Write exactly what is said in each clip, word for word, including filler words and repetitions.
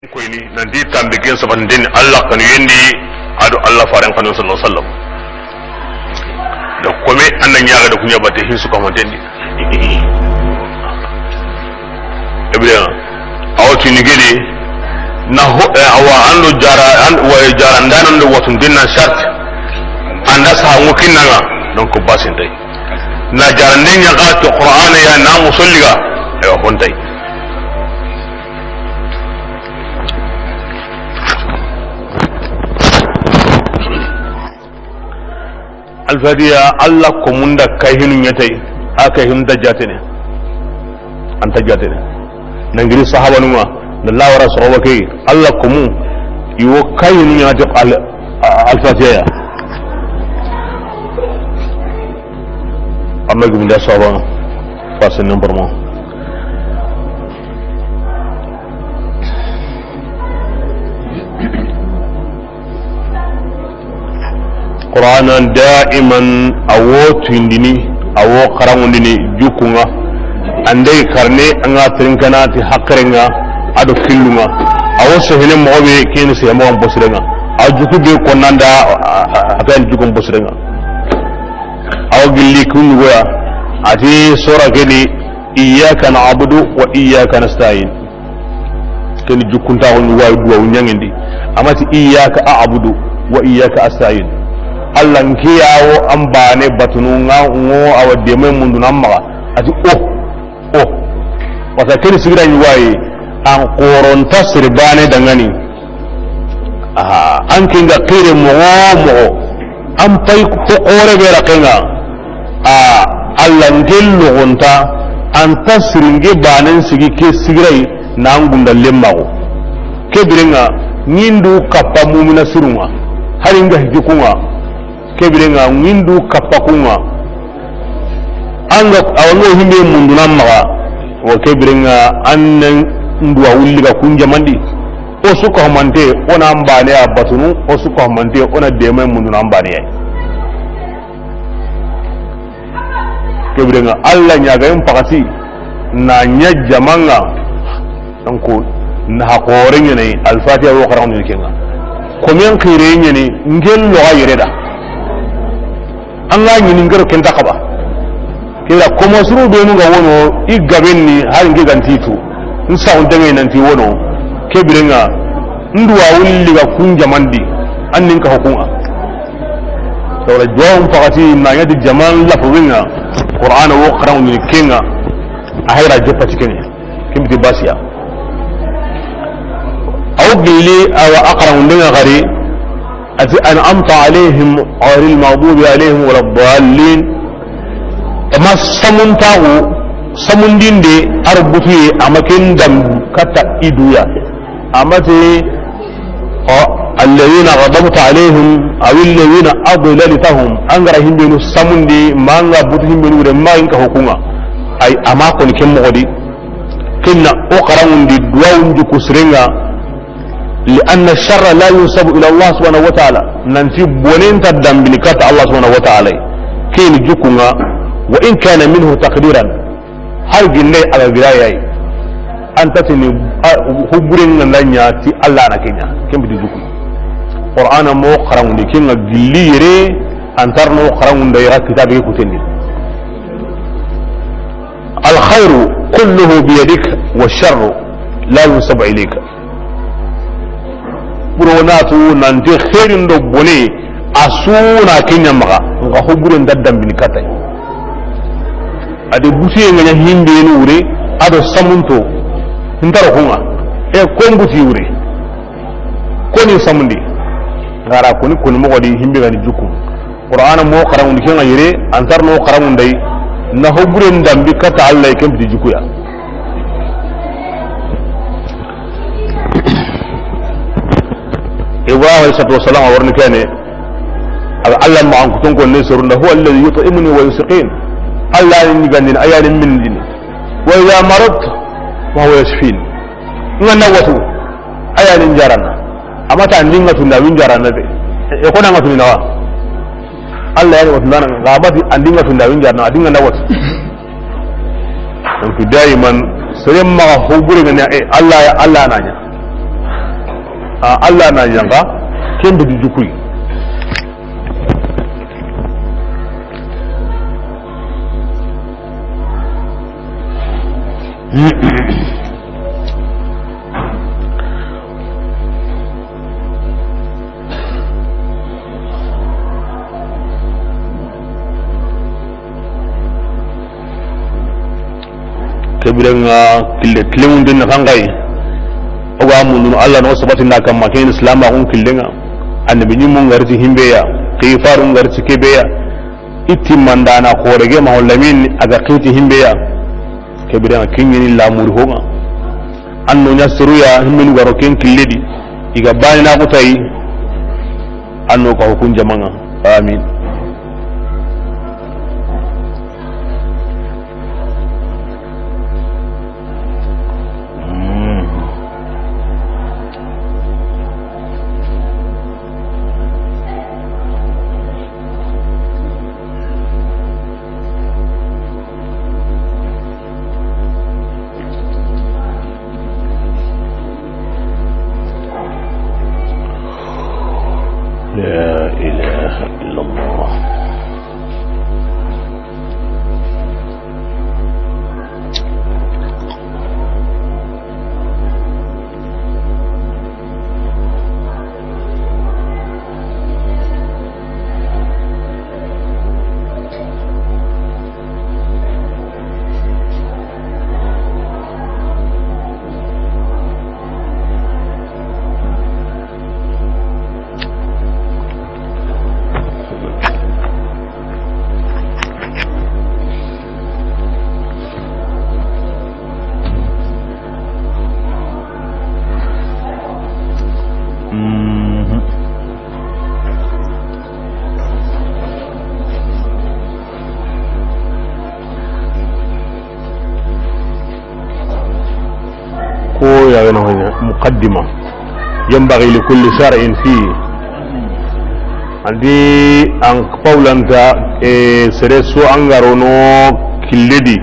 Koyni nanti tambi ken sabanten ni Allah kanu yendi, a do Allah faren kanu sallallahu alaihi wasallam. Da kome an na ɲaga da kuɲa batte hin su kamanten di. Ibrahima, awa tuni gede na ho, eh, awa an do jara, an wa jara ndana do watun dinna shart. An da sa ngo kinanga, donc basin tay. Na jara nden ɲaga to Qur'ana ya na musolliga, e wa hontay. Alfatiya, Allah ko munda kayhinu ɲetay, a kayhinu ta jatene. An ta jatene. Nangiri sahabanunga, na lawara soxoba ke, Allah ko mu, iwo kayhinu ɲati al-, Alfatiya ya. Amma gumda soxoba, fasen nan barmo. Qur'ana daiman a wo tuyindini, a wo xaranŋundini jukkunŋa. An da i karne an ga tirinkana ti haqirenŋa a do killunŋa. A wo sehene moxo be keni sehe moxon bosirenŋa. A juku be konnanda a, a, a, a kan jukun bosirenŋa. A wo gilli kun ɲugoya. A ti sora keni, iyyaka na'budu wa iyyaka nasta'in. Keni jukkuntaxu ɲi wayi duwawu ɲaŋindi. Amati iyyaka a'budu wa iyyaka asta'in. Allah nke yawo an bane batunu ŋa ŋo awa deme mundu nan maxa. Ati o, o. Wasa keni sigira ɲi wayi an xoronta sere bane dangani. Aha, an ke nga xire moxo moxo, an pay ko xore be raxenga. A, Allah nke logonta, an ta siringe banen sigi ke sigirai nan gunda lemmaxu. Ke birenga ŋindu kappa mumina sirunga, hari nga hijukunga. Ke birenga ŋindu kappa kunga. Anga awango himbe munduna maxa. Wa ke birenga an nan nduwa wulli ga kun jamandi. O su ko mante, o na mbane a batunu, o su ko mante, o na deme munduna mbane. Ke birenga Allah ɲaga yin pakati na ɲa jamanga. Donc na xore ɲene Alfatiya wo xaranŋundini kenga. Komen xire ɲene ngel lo ga yere da. An ga ɲini ngero kenta xaba. Kira koma suru benu ga wono i gabenni har nge ganti tu. Nsa on dangay nanti wono. Ke birenga nduwa wulli ga kun jamandi. An nin ka hukunga. Sawra duwawun pakati na ɲati jaman lafawinga. Qur'ana wo xaranŋundini kenga. A hayra joppati kenga. Kimti basiya. Aw gilli awa a xaranŋundenga xari. Ati an'amta alayhim ghayril maghdubi alayhim waladdallin. Ma samuntaxu, samundinde arbutuye ama ken dam kata iduya. Amati, o, alladhina ghadabta alayhim aw alladhina adlaltahum. Angara himbenu samundi, manga butu himbenu wure, ma inka hukunga. Ay, ama koni ken moxodi. Kinna o xaranŋundi duwawun juku sirenga. Li anna sharra la yunsabu ila Allah subhanahu wa ta'ala. Nanti bonen ta dambini kata Allah subhanahu wa ta'ala. Keni jukunga, wa in kana minhu taqdiran. Har ginde ala gira yayi. Anta tini, a, huburen nga ndanya ti Allah na kenya. Kembi juku. Qur'ana mo xaranŋundi kenga gilli yere, antarno xaranŋunda yara kitabe kutendi. Al khayru kulluhu bi yadik wa sharru la yunsabu ilayka. Buronatu nanti xeerin do bone a suna kenya maxa nga huburen da dambini katay. Ade busiye nga ɲa himbe ni wure ado samunto ntara kunga e kombuti wure. Koni samundi. Ngara koni, koni moxo di himbe gani juku. Qur'ana mo xaranŋundi kenga yere, antarno xaranŋundai, na hoburen dambi kata Allah ken piti jukuya. Ibrahim alayhi salatu wassalam a warni kene, aga Allah ma an kuton ko ne sorunda, huwa alladhi yut'imuni wa yusqin. Allah ni gandin, ayani min din. Wa idha maradtu, wa huwa yashfin. Ngana watu, ayani jarana. Amata andinga tunda win jarana be. E ko nanga tunda wa. Allah yani watunda nga amati andinga tunda win jarana, adinga na watu. Donc daiman sere ma hobure ngana e Allah ya Allah nanya. A, Alla na ɲanga, ken be di jukuy. Ke biren ŋa kille, kille mun den na xanxayi. O ga mundunu Alla no sabati nda kamma, ken Islama kun kille ŋa. Annabi ɲimmu ŋa ri ti himbe ya, ke faru ŋa ri ti kebe ya. Iti mandana xore ge ma lamin a ga xiti himbe ya. Ke biren ŋa ken ɲeni lamuri ho ŋa. An no ɲa seru ya himmenu ga ro ken kille di. I ga bani na kutayi. An no ka hukun jamaŋa. Amin. لا إله إلا الله. Ko ya gana honya muqaddima. Yanbaghi li kulli shar'in fi. Andi an paulanta, e, sere su an ga ro no kille di.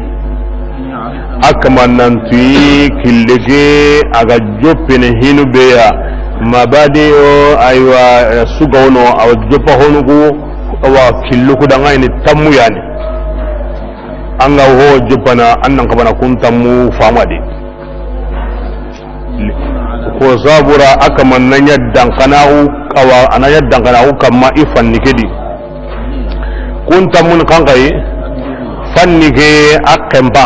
A kama nan tuyi kille ke a ga joppene hinu be ya. Mabadi o, aywa, e, su ga wono, a wa joppa honu ku, a wa killu ku da ŋa yi ni tammu yani. An ga ho joppana, an nan kabana kun tammu famadi. Ko sabura a kama na ɲa dankanaxu, awa, a na ɲa dankanaxu kamma i fanni ke di. Kun tammun xanxayi, fanni ke a xenpa.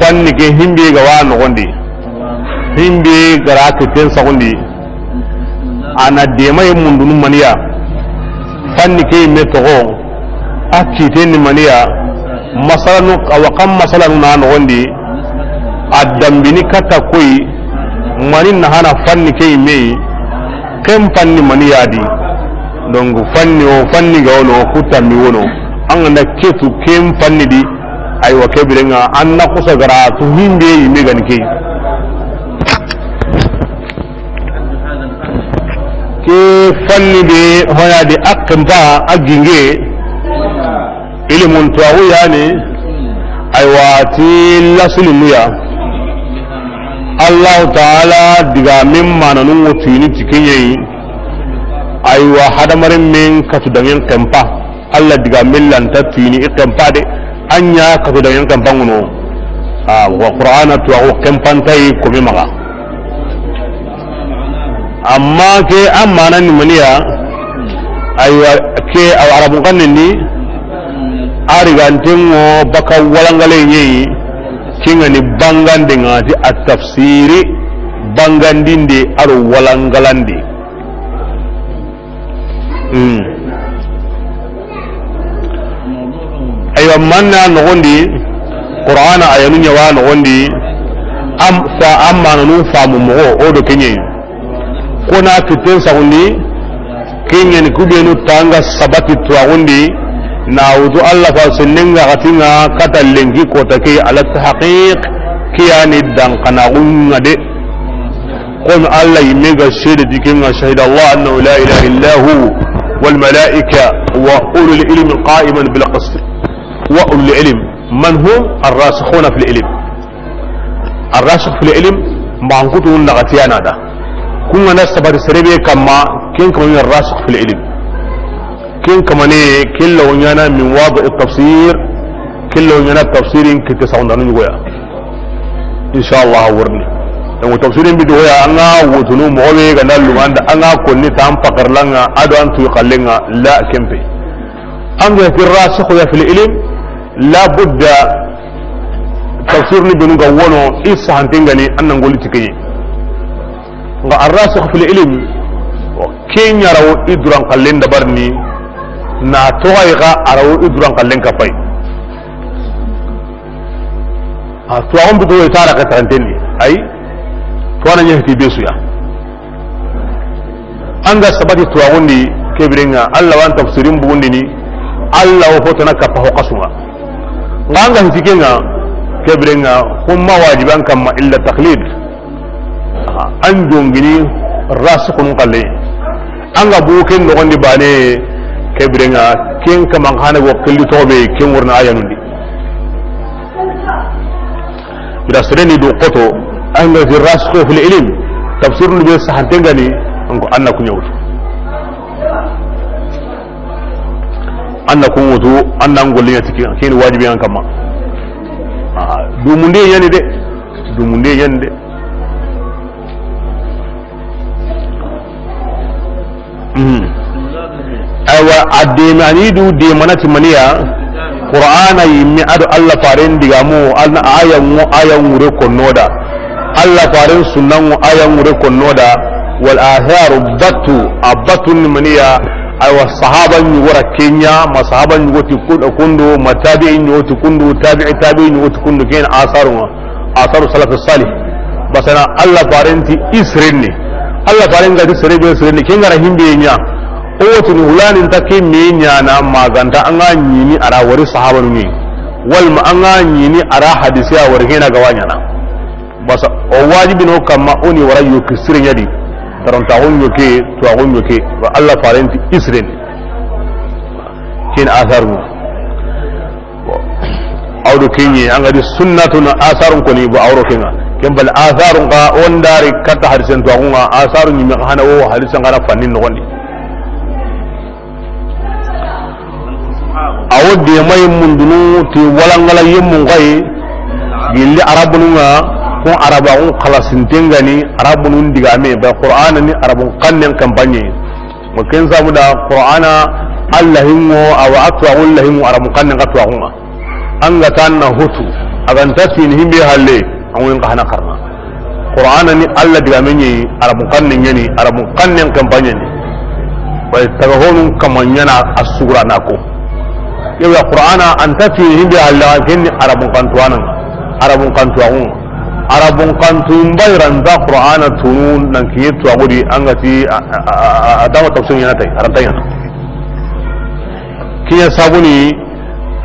Fanni ke himbe ga wa noxondi. Himbe ga ra kitten saxundi. A na dema ye mundunu maniya. Fanni ke yimme toxo. A kiten ni maniya. Masalanu, awa kan masalanu na noxondi. A dambini katta koyi. Mani na hana fanni ke yimme yi. Ken fanni mani ya di. Donc fanni o fanni ga wono, ku tammi wono. An ga na ketu ken fanni di. Aywa, ke biren ŋa, an na kusa ga ra tu himbe yimme ga ni ke. Ke fanni be hoya di a xenpa a ginge. Ilimun tuwaxu yani. Aywa, ti lasulu nuya. Allahu Taala digamen mananun wo tuyini ti ke ɲa yi. Aywa, hadamaren men katu dangen xenpa. Alla digamen lanta tuyini i xenpa de. A ɲa katu dangen xenpa ŋuno. A, wa Qur'ana tuwaxu xenpantayi kome maxa. Amma ke a mana ni maniya, aywa, ke a wa Arabun xannen ni, a riganten ŋo baka walangale ɲa yi, ke ŋa ni bangande ŋa ti a tafsiri, bangandinde a do walangalande. Hmm. Aywa, manna noxondi, Qur'ana ayanu ɲa wa noxondi, am, fa, am mananu famu moxo, o do ke ɲa yi. Ko na kitten saxundi, ke ɲa ni ku benu tanga sabati tuwaxundi, na wutu Alla fa sennenga xatinga kata lenki kota ke ala tahqiq, ke yani dankanaxu ŋa de. Komi Alla yimme ga seede di ke ŋa, شهد الله أنه لا إله إلا هو والملائكة وأولو العلم قائما بالقسط. وأولو العلم من هم؟ الراسخون في العلم. الراسخ في العلم, maxankutu naxatiyana da. Kun ga na sabati sere be kamma, ken kamane rasikh fil ilm. Ken kamane, ken lawo ɲaana min wadi tafsir, ken lawo ɲaana tafsirin kitte saxundanu ɲugoya. Inshallah, a wa riini. Donc, tafsirin bi dogoya, an ga wutunu, moxo be ga na luganda, an ga konni tan pakarlanga, a do an tu xallenga, la kempe. An ga ti rasikh ya fil ilm, la budda tafsir ni benu ga wono, i sahanten ga ni, an na ngoli ti ke yi. Nga arrasikh fil ilm, ken ɲa ra wo i duran xallen dabarini, na toxo yi xa a ra wo i duran xallen kapay. A tuwaxun bito i tara ka taranten ni, ay, tuwana ɲa hiti be su ya. An ga sabati tuwaxun di, ke birenga, Alla wa an tafsirin bugundini, Alla wo fotana kappa ho xasunga. Nga an ga hiti kenga, ke birenga, xumma wajiban kamma illa taqlid. An jongini rasikhun xalle. An ga bu ken noxondi bane, ke birenga, ken kaman xana go xilli toxo be, ken wurna ayanundi. Bira sereni do xoto, an ga ti rasikhu fil ilm, tafsirun be sahanten ga ni, an ko an na ku ɲa wutu. An na ku ŋutu, an na ngolli ɲa ti ke, ken wajibi an kamma. Ah, dumunde ɲa ni de, dumunde ɲa ni de. Mhm. Aywa, a demani du demanati maniya, Qur'ana yimme a do Alla faren digamu, an aya ŋo, aya ŋure konnoda. Alla faren sunna ŋo, aya ŋure konnoda. Wal atharu batu, a batun maniya, aywa, sahaba ɲugo ra ken ɲa, ma sahaba ɲugo ti kun-, kundu, ma tabi'i ɲugo ti kundu, tabi'i tabi'i ɲugo ti kundu, ken asaru ŋa. Asaru salafu salih. Basana Alla faren ti i sirenni. Alla faren ga ti sere be sirenni, ken ga ra himbe ɲa. O wotini hulani nta ke me ɲana maganta an ga ɲini a ra wari sahabanu ni. Walma an ga ɲini a ra hadisi a wari hena ga wa ɲana. Basa o wajibi no kamma o ni wara yoki sire ɲa di. Tarontaxu ɲoke, tuwaxu ɲoke. Wa Alla faren ti i sirenni. Ken asaru. Bon. Awdo kenye, an ga di sunnatun asarun koni, bo awro kenga. Ken bal asarun ka on dari katta hadisen to agunga, asarun ni me hana wo hadisan gara fannin nogondi. Awo de may mundunu ti walangala yemmun kai, gilli arabunun ŋa, ko arabun xalasinten ga ni, arabunun digame, ba Qur'ana ni arabun xannen campagne. Mo ken sabu da Qur'ana Alla hinŋo, awa a tuwaxu Alla hinŋo, arabun xannen xa tuwaxu ŋa. An ga tan na hutu, a ga nta tini himbe halle, an ŋo in xa hana xarana. Qur'ana ni Alla digame ɲi, arabun xannen ɲa ni, arabun xannen campagne ni. Bay taga honun kama ɲana a sugura na ko. Yawa Qur'ana an ta tini himbe halle, ken ni arabun xantuwanan, arabun xantuwaxun. Arabun xantun bay ranta Qur'ana tunu nan kiɲe tuwaxu di an ga ti a, a, a, a, a dama tafsir ɲana tay, a ranta ɲana. Kiɲe sabuni,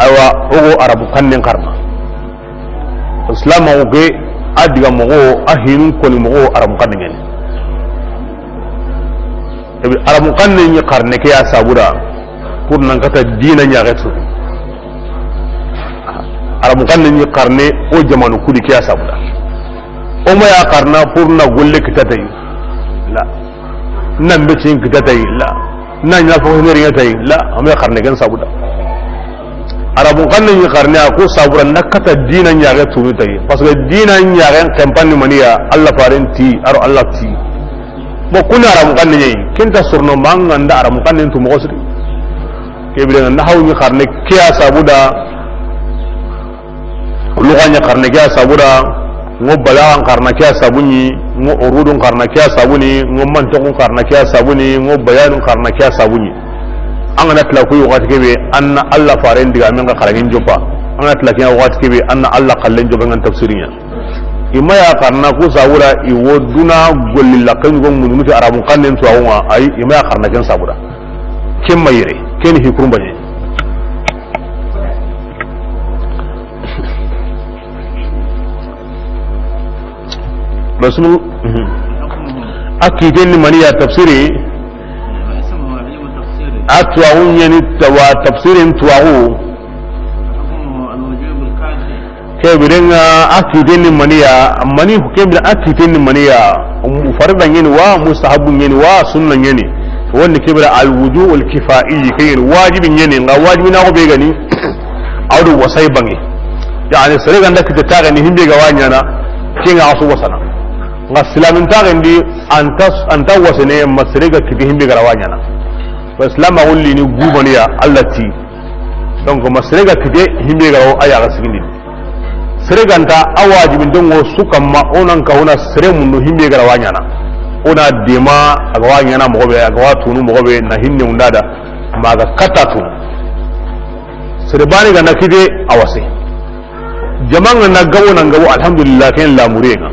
aywa, o go arabun xannen xarana. Islam o ke a diga moxo, a hinun koni moxo, arabun xannen ɲa ni. Ebi arabun xannen ɲi xarane ke ya sabu da, pour nan kata dina ɲaxetu. Arabun xannen ɲi xarane o jamanu kudi ke ya sabu da. O ma ya xarana pour na golle kita tay. La. Na mbecin kita tay. La. Na ɲa fo hineri ŋa tay. La. A ma ya xarane ken sabu da. Arabun xannen ɲi xarane a ko sabu da na kata dina ɲaxe tunu tay. Parce que dina ɲaxe campagne maniya Alla faren ti, aro Alla ti. Bon, kuni arabun xannen ɲi, ken ta sorno manga nda arabun xannen tu moxo siri. Ke bire na hawu ɲi xarane ke ya sabu da. Luxa ɲa xarane ke ya sabu da, ŋo balaxan xarana ke ya sabu ɲi, ŋo urudun xarana ke ya sabu ni, ŋo mantiqun xarana ke ya sabu ni, ŋo bayanun xarana ke ya sabu ɲi. An ga na tila ku waxati ke be, an na Alla faren digamen xa xarangin joppa. An ga na tila ke waxati ke be, an na Alla xallen joppa ŋa tafsirin ɲa. I ma ya xarana ku sabu da, i wo duna golli laxe ɲugo mundunu ti arabun xannen tuwaxu ŋa, ay, i ma ya xarana ken sabu da. Ken ma yere, ken hi kurumbaɲe. Rasul, mhm. A kiten ni maniya tafsiri. A tuwaxu ɲa ni tawa tafsirin tuwaxu. Ke biren ŋa, a kiten ni mani ya, mani ke biren a kiten ni mani ya, um, farida ɲeni wa, mustahabu ɲeni wa, sunna ɲeni. Woni ke biren al wujubu al kifa'i, ke ɲeni wajibi ɲeni, ŋa wajibi na ko be ga ni, a wa do wasay banŋe. Yani, sere ga nda kite taxe ni himbe ga wa ɲaana, ke ŋa a su wasana. Ŋa silamin taxe ndi, anta, anta wasene, ma sere ga kite himbe ga ra wa ɲaana. Wa silama wulli ni gubaniya, Allah ti. Donc, ma sere ga kite himbe ga ra wa a ya ga sigindi. Sere ga nta a wajibinten ŋo su kamma, o nan ka wona sere mundu himbe ga ra wa ɲaana. O na dema, a ga wa ɲaana moxo be, a ga wa tunu moxo be, na hinne undada, ma ga kata tunu. Sere bani ga na kite a wase. Jaman ŋa na gabo na gabo, alhamdulillah, ken lamuriye ŋa.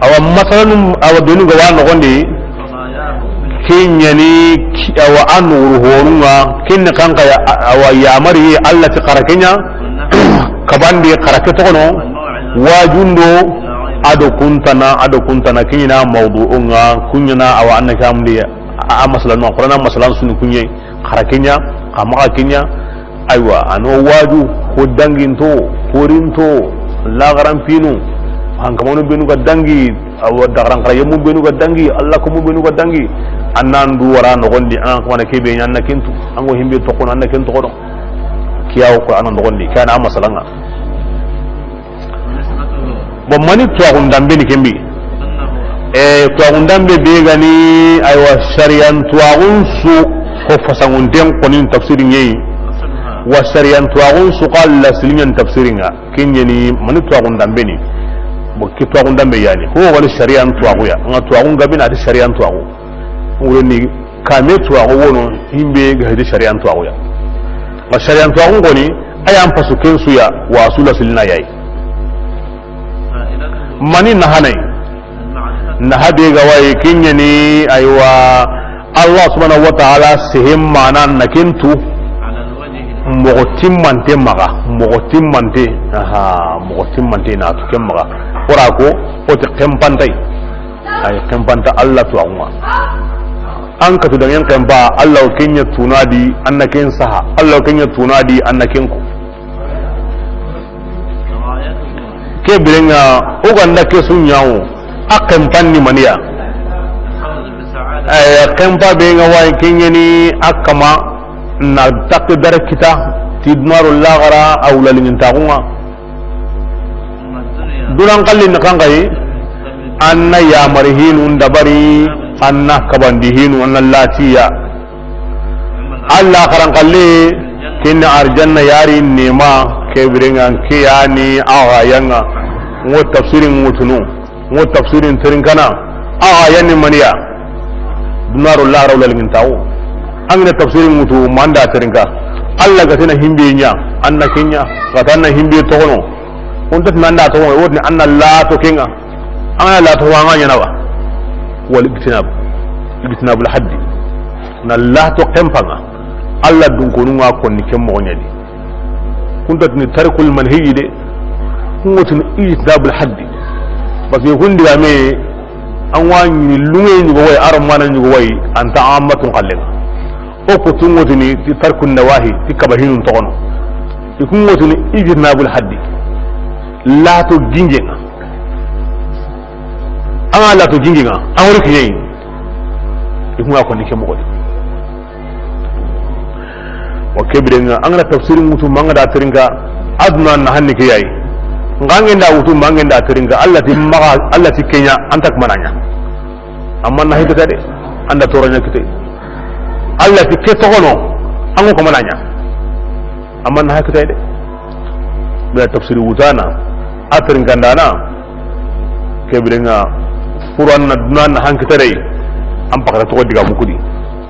Awa, masalanun, awa, benu ga wa noxondi, ke ɲani, ki-, awa, a nuxuru horun ŋa, ken ni kanka ya, awa, yamari, Allah ti xara ke ɲa, kabandi xara ke toxono, wajundo, a do kuntana, a do kuntana, ke ɲana mawdu'un ŋa, ku ɲana, awa, anna kamdi, a, a masalan, Qur'ana masalan sunu ku ɲe, xara ke ɲa, xa maxa ke ɲa, Aywa, a no waju, ko danginto, ko rinto, laxaran pinu, an kamanu benu ga dangi, awa, daxaran xara yemu benu ga dangi, Allah ko mu benu ga dangi, annan du wara noxondi, an kamana ke be ɲa, anna kentu, an go himbe toxono, anna ken toxono. Kiyawo ko annan noxondi, kana masalan ŋa. Bon, mani tuwaxun danbe ni ken bi? E, tuwaxun danbe be ga ni, aywa, sariyan tuwaxun su ko fasangunten konin tafsiri ɲeyi. Wa sariyan tuwaxun su xa lasiliɲan tafsiri ŋa. Ken ɲeni mani tuwaxun danbe ni. Bon, ki tuwaxun danbe yani. Ko wani sariyan tuwaxu ya. Ŋa tuwaxun gabe na di sariyan tuwaxu. Wure ni kame tuwaxu wono himbe ga hedi sariyan tuwaxu ya. Wa sariyan tuwaxun koni, a yan pasu ken su ya, wa su lasilina yayi. Mani nahanai? Naha be ga wayi, ken ɲani, aywa, Allah subhanahu wa ta'ala sehem mana na kentu, moxo timmante maxa, moxo timmante, aha, moxo timmante na tu ken maxa. Xora ko, o ti kempantai. Ay kempanta Allah tuwaxu ŋa. An katu dangen kempa, Allah o ken ɲa tunadi, anna ken saha. Allah o ken ɲa tunadi, anna ken ko. Ke biren ŋa, o ga nda ke su ɲa wo, a kempan ni mani ya? Ay, kempa be ŋa wayi, ken ɲeni a kama na takki dara kita, ti duna do laxara, a wula liŋintaxu ŋa. Dunan xalli ni kankayi, anna yamari hinu ndabari, anna kabandi hinu, anna latiya. Allah xaran xalle, kinna arjanna yari nema, ke biren ŋa ke yani axa ya ŋa. Ŋo tafsirin ŋutunu, ŋo tafsirin tirinkana, axa yani maniya. Duna do laxara wula liŋintaxu. An ga na tafsirin ŋutu, ma an da tirinka. Allah ga ti na himbe ɲa, anna ken ɲa, ga ti anna himbe toxono. Kun ta ti na an da toxono, wotini anna lato ken ŋa. An ga na lato, an ga ɲana wa. Wal ijtinab. Ijtinabul haddi. Na lato kempa ŋa. Allah dunkonu ŋa konni ken moxo ɲa di. Kun ta ti ni tarkul manhiyi de. Kun ŋo ti ni ijtinabul haddi. Parce que kun diga me, an wa ɲi luŋe ɲugo wayi, aro mana ɲugo wayi, anta ammatun xalle ŋa. O ko tun ŋo ti ni ti tarkun nawahi, ti kaba hinun toxono. I kun ŋo ti ni ijtinabul haddi. Lato ginje ŋa. An ga lato ginje ŋa, an wori kiɲe yi. I kun ŋa konni ke moxo di. Wa ke biren ŋa, an ga na tafsirin ŋutu, ma an ga da tirinka, aduna na hanni ke yayi. Nga an ga nda wutu, ma an ga nda tirinka, Allah ti maxa, Allah ti ke ɲa, anta kamana ɲa. Amma na hankita de, an da toro ɲa kite. Allah ti ke toxono, an ŋo kamana ɲa. Amma na hankita de. Bila tafsiri wutana, a tirinkandana, ke biren ŋa, Qur'an na duna na hankita de, an pakata toxo diga mukudi.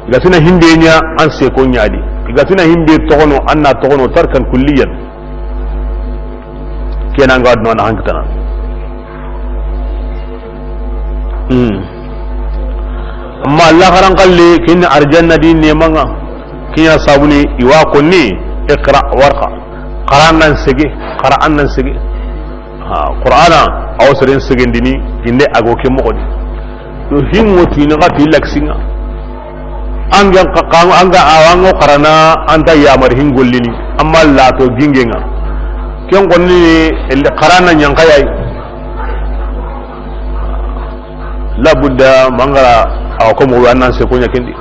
I ga ti na himbe ɲa, an seko ɲa di. I ga ti na himbe toxono, anna toxono tarkan kulliyan. Ken ŋa duna na hankitana. Hmm. Amma laxaran xalle, ken ni arjanna di nema ŋa. Ken ɲa sabuni, i wa konni, iqra warqa. Qara nan sege, qara an nan sege. Ha, Qur'ana, a wo seren segendini, inde a go ke moxo di. Yo hinŋo tini xa ti lakisinŋa. An ga xa-, xa-, an ga, awa, an ga xarana, an ta yamari hin gollini, amma lato gingenga. Ken konni, elle xarana ɲankayayi. Labudda mangara, awa, ko mo wa nan se ko ɲa kendi.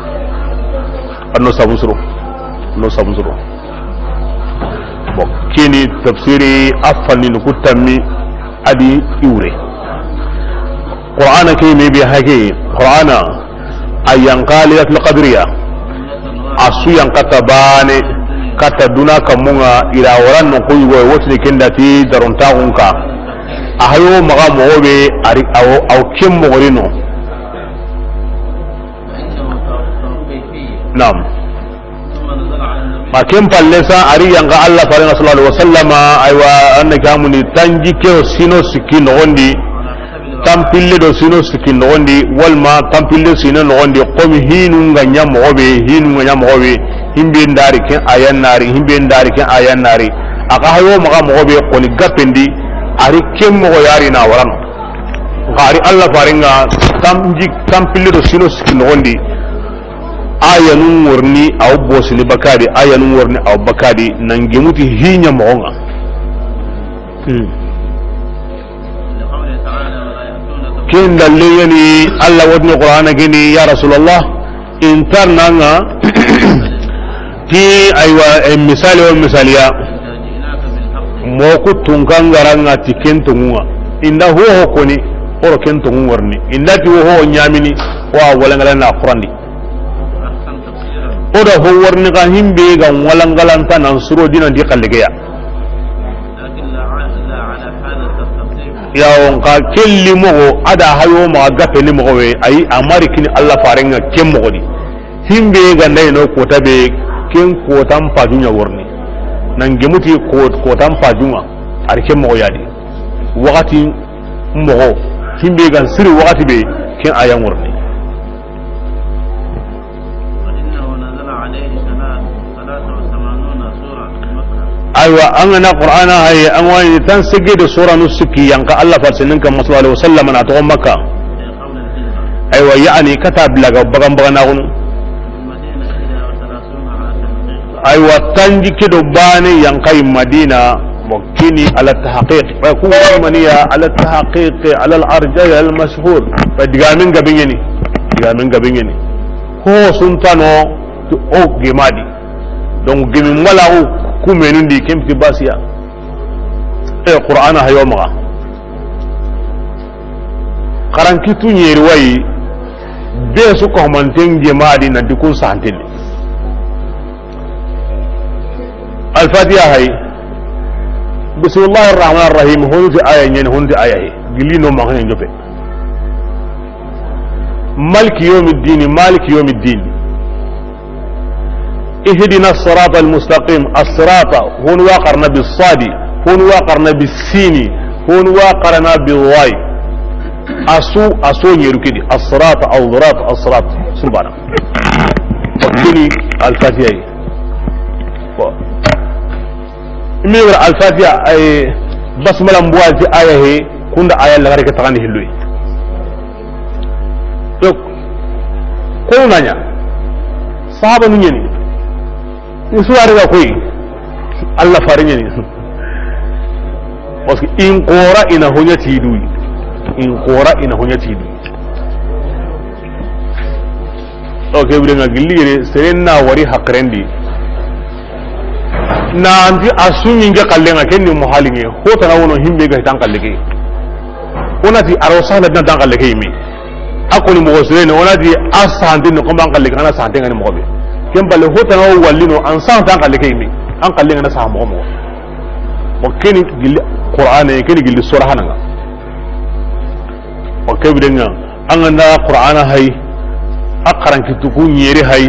Anno sabun suro. No sabun suro. Bon, kini tafsiri a fanni ku tammi a di i wure. Qur'ana ke me be hake, Qur'ana a yanqa Laylatul Qadriya. A su yanqa ta bane, kata duna kamunga, ira waran no ko yugo, wotini kenda ti darontaxun ka. A hayo maxa moxo be, ari awo, aw kem moxo ri no. Naam. Ma ken palle sa, ari yanqa Allah farenga sallallahu alaihi wasallama, aywa, anna kamuni tanjikke o sino sikki noxondi, tampille do sino sikki noxondi, walma tampille sino noxondi, komi hinu nga ɲa moxo be, hinu nga ɲa moxo be, himbe ndari ken ayan nari, himbe ndari ken ayan nari. A ka hayo maxa moxo be koni gapendi, ari ken moxo yari na warano. Nga ari Allah farenga tanji-, tampille do sino sikki noxondi. Ayanun worni aw bosini bakadi, ayanun worni aw bakadi, nan gemuti hinya moxonga. Hmm. Ken dalle yani Allah wotni Qur'ana geni, ya Rasulullah, intar nanga ti aywa, e, misali o misaliya. Moku tunkangaranga ti ken tungunga. Inda ho ho koni, oro ken tungu ngorni. Inda ti ho ho nyamini, wa walangala na Qur'andi. O da ho warni ga himbe ga walangalanta nan suro dinan di kallegeya. Yawon ka kelli mogo, a da hayo ma gafe ni mogo we, ayi, a mari kini Allah farenga ken mogo di. Himbe ga nday no kota be, ken kotan pajunya worni. Nan gemuti ko-, kotan pajunga, ari ken mogo yadi. Wakati mogo, himbe ga siri wakati be, ken ayan worni. وإنه نزل عليه ثلاث، ثلاث وثمانون سورة في مكة. Aywa, an ga na Qur'ana haye, an wani tan sege de sura nu sikki yanqa Allah farsinin kan sallallahu alaihi wasallam na to Makka. في قبل الهجرة. Aywa, yani kata bilaga bagan bagan na gunu. المدينة إحدى وثلاثون على التحقيق. Aywa, tanji ke do bane yanqai Madina, mo kini ala tahqiq. Wa ku maniya ala tahqiq, ala al-arjah al-mashhur. Wa digamin gabingeni. Digamin gabingeni. Ho suntano to o gemadi. Donc gemi malaxu kumenundi kempiti basiya. E Qur'ana hayo maxa. Xaran kitu ɲeri wayi, be su ko manten gemadi na dikun santini. Al-Fatiha hay. Bismillahir Rahmanir Rahim. Honti aya ɲen, honti aya he. Gili no ma hanen jope. Maliki yawmiddin, Maliki yawmiddin. Ihdina sirata al-mustaqim. As-sirata, hon wa qarna bis-sadi, hon wa qarna bis-sini, hon wa qarna bil-wayi. Asu, aso ɲeru kidi. As-sirata, al-sirata, as-sirata. Subhana. Kini Al-Fatiha yi. Bon. Imi wara Al-Fatiha ay basmala mbuwaji aya he, kunda aya lagare ke tagani hilloy. Donc, ko nanya, sahaba nu ɲeni, ni suwari ga koy, Allah fari ɲeni. Parce que in qora ina honya tidu, in qora ina honya tidu. O ke bire nga gilli yere, seren na wari hakrendi. Na anti a suɲi nge kallenga, ken ni muhalinge. Ho tana wono himbe ga tan kalleke. Onati aro sahna dina tan kalleke yimi. A koni mogo sirene, onati a sante ni ko man kalleke, ana sante ngani mogo be. Ken balle ho tana wo wallino, an sante an kalleke yimi. An kallenga na sa mogo mogo. O keni gilli Qur'ane, keni gilli sura hananga. O ke birenga, an ga na Qur'ana hay, a xaran kitu ku ɲeri hay,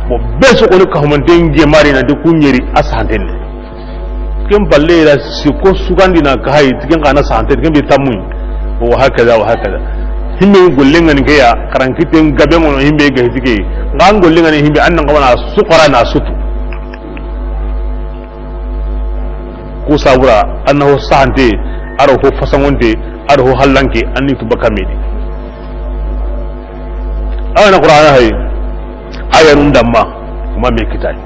bo be su koni ka humanten gemari na di ku ɲeri a santene. Ken balle ra siko sugandi na ka hay, ti ken kana sante, ken bi tammu. Wa hakaza, wa hakaza. Himbe gollenga ni ke ya, xaran kiten gabe ngono himbe ga hitike. Ngan gollenga ni himbe an nan ga wana sukara na sutu. Ku sabura, annahu sahante, aro ho fasangonte, aro ho hallanke, anni tu bakamedi. Awana Qur'ana hay. Ayanun damma, i ma me kitani.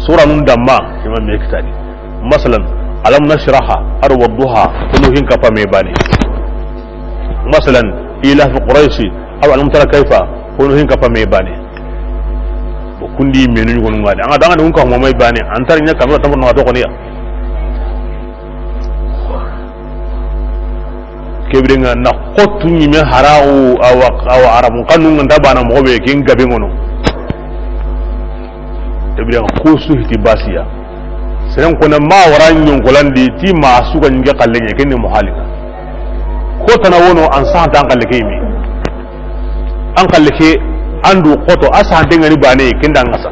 Suranun damma, i ma me kitani. Masalan, Alam Nashraha, a do Wadduha, kunu hin kappa me bane. Masalan, Ila fi Quraishi, a do Alam Tara Kaifa, kunu hin kappa me bane. Bo kundi menu ɲugonu ŋa de. An ga da ŋa de kun ka mo me bane, an tar ɲa kamera tamar no to koniya. Ke biren ŋa na xotu ɲime haraxu, awa, awa Arabun xanun ŋa nta bana moxo be ken gabe ŋono. Ke biren ŋa kusu hiti basiya. Seren kona ma wara ɲonkolandi ti ma suga ɲinge xalle ɲe, ken ni muhali ŋa. Xotana wono an saxanta an xalle ke yime. An xalle ke an du xoto, a saxante ŋa ni bane, ken da ŋa sa.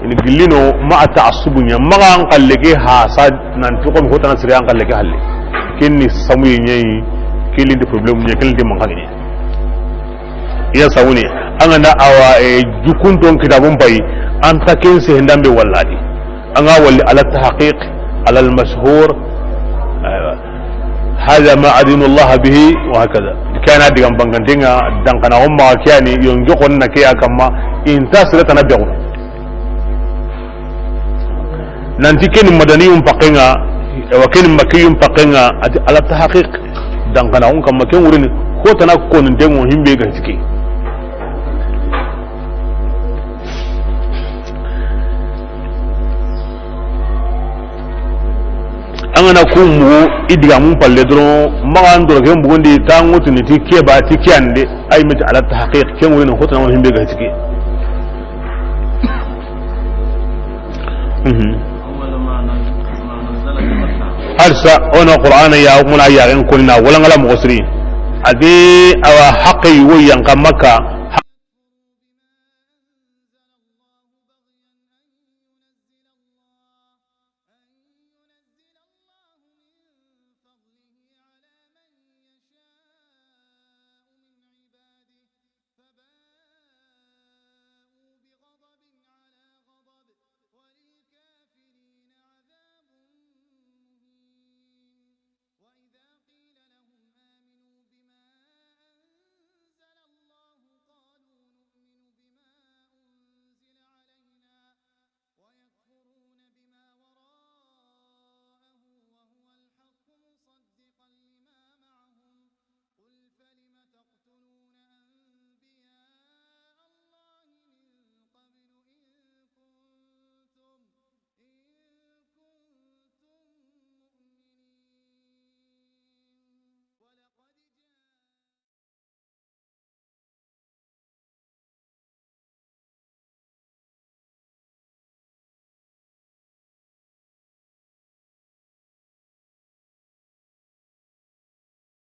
Ini gillino ma a taassubu ɲa, maxa an xalle ke ha sa nan ti xo mi xotana sire an xalle ke halle. Ken ni samuye ɲa yi, ken lindi problème ɲa, ken lindi manxani ɲa. Iya sawuni, an ga na awa, e, jukunton kitabun pay, an ta ken se hendan be walladi. An ga walli ala tahqiq, ala al mashhur. Aywa. Hada ma adinu Allah bihi, wa hakaza. Kana digan bangante ŋa, dan kana umma kiyani, yonge xonna ke ya kamma, inta sira tana be. Nanti ken madaniyun pakke ŋa, wa ken makkiyun pakke ŋa, a ti ala tahqiq. Dan kana un kamma ken wurini, xotana ko nin dengo himbe ga tike. An ga na ku mugu i digamun palle doron, maxa an doro ken bugundi ta ŋutuni ti keba ti kiyande, ay miti ala tahqiq, ken wurini xotana won himbe ga tike. Mhm. Harsa, o na Qur'ana ya, muna ya ken koni na wala ŋa la moxo siri. A di awa haqqe yugo yan ka Makka,